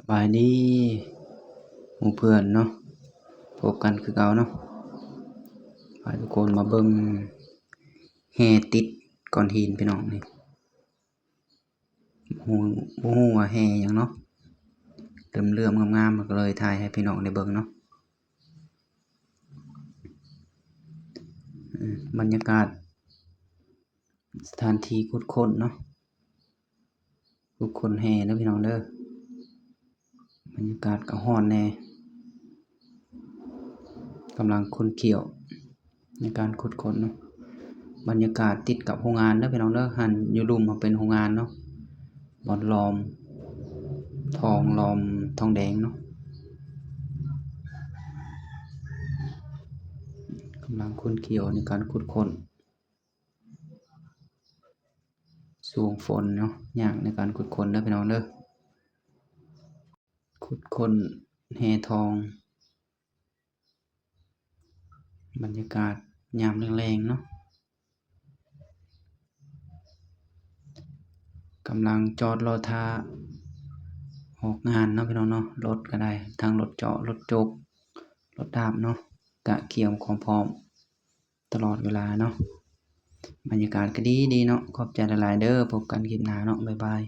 ບາຍດີໝູ່ເພື່ອນເນາະ, ພົບກັນຄືເກົ່າເນາະ. ພາທຸກຄົນມາເບິ່ງແຮ່ຕິດກ້ອນຫີນພີ່ນ້ອງນີ້. ບໍ່ຮູ້ ບໍ່ຮູ້ວ່າແຮ່ຫຍັງເນາະ, ເຫຼື້ອມໆງາມໆ ກໍເລີຍຖ່າຍໃຫ້ພີ່ນ້ອງໄດ້ເບິ່ງເນາະ. ອືມ ບັນຍາກາດສະຖານທີ່ຂຸດຄົ້ນເນາະ, ຂຸດຄົ້ນແຮ່ເດີພີ່ນ້ອງເດີ. ບັນຍາກາດກໍຮ້ອນແດ່, ກຳລັງຂຸ້ນຂ້ຽວໃນການຂຸດຄົ້ນເນາະ. ບັນຍາກາດຕິດກັບໂຮງງານເດີພີ່ນ້ອງເດີ, ຫັ້ນຢູ່ລຸ່ມຫັ້ນເປັນໂຮງງານເນາະ, ບ່ອນຫຼອມທອງ ຫຼອມທອງແດງເນາະ. ກຳລັງຂຸ້ນຂ້ຽວໃນການຂຸດຄົ້ນ. ຊ່ວງຝົນເນາະ, ຍາກໃນການຂຸດຄົ້ນເດີພີ່ນ້ອງເດີ. ຂຸດຄົ້ນແຮ່ທອງ, ບັນຍາກາດຍາມແລງໆເນາະ. ກຳລັງຈອດລໍຖ້າອອກງານເນາະພີ່ນ້ອງເນາະ, ລົດກໍໄດ້ ທັງລົດເຈາະ ລົດຈົກ ລົດດາບເນາະ, ກະກຽມຄວາມພ້ອມຕະຫຼອດເວລາເນາະ. ບັນຍາກາດກໍດີໆເນາະ. ຂອບໃຈຫຼາຍໆເດີ, ພົບກັນຄລິບໜ້າເນາະ, ບາຍບາຍ.